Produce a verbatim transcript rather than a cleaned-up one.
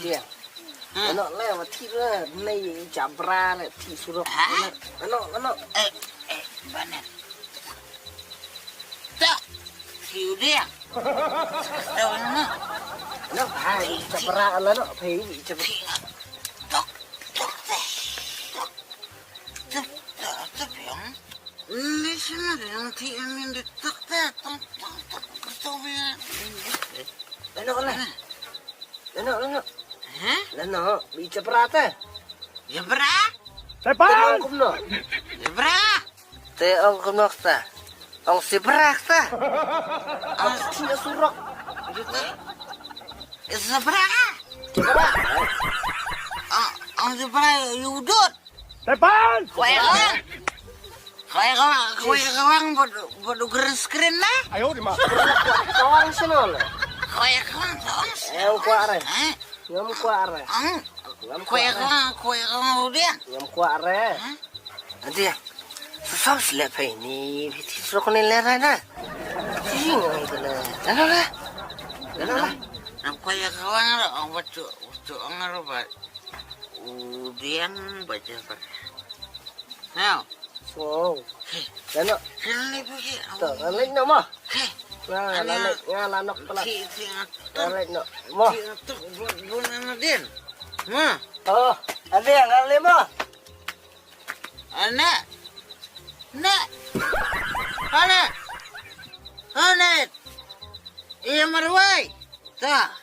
Dia. Ano le ma thi le nei jabra le thi surok. Ano ano. Eh, eh, banen. Tak. Thi u dia. Tahu nama? Ano hai jabra la no phi jabra. Tok, tok, tok. Tok, tok, tok, yang. Ni sima yang thi amin de tok, tok, tok, tok, tok, tok, tok, tok. Ano la? Lano lano. Hah? Lano bi jabra te. Jabra? Sepan. Kumno? Jabra. Te ong kumno ta. Ong sibra ta. Ong sibra surok. Jabra. Ong sibra yudut. Tepan! Kawai ka wang. Kawai ka wang, kawai ka wang bad bad green screen na. Ayo di ma. Kawang sino le. Kawai ka wang, kawang sino. Eh, kwa re. Eh? Ngam kwa re. Ang. Ngam kwa re. Kawai ka wang, kawai ka wang udian. Ngam kwa re. Hah? Nanti ya. Susah sila pay ni. Biti suro ko ni lera na. Sing ko le. Lano la. Lano la. Ang kawai ka wang ro, ang batu batu ang ro ba. Udian baca ber. Now. Wow. Lano. Kali pergi. To, lano nama? Hei. Nga lano, nga lano pala. Ti ti ngat. Lano. Mo. Ti ngat bun bun anak din. Ma. Oh, ada yang kali mo. Anak. Nak. Anak. Anak. Iya marwai. Ta.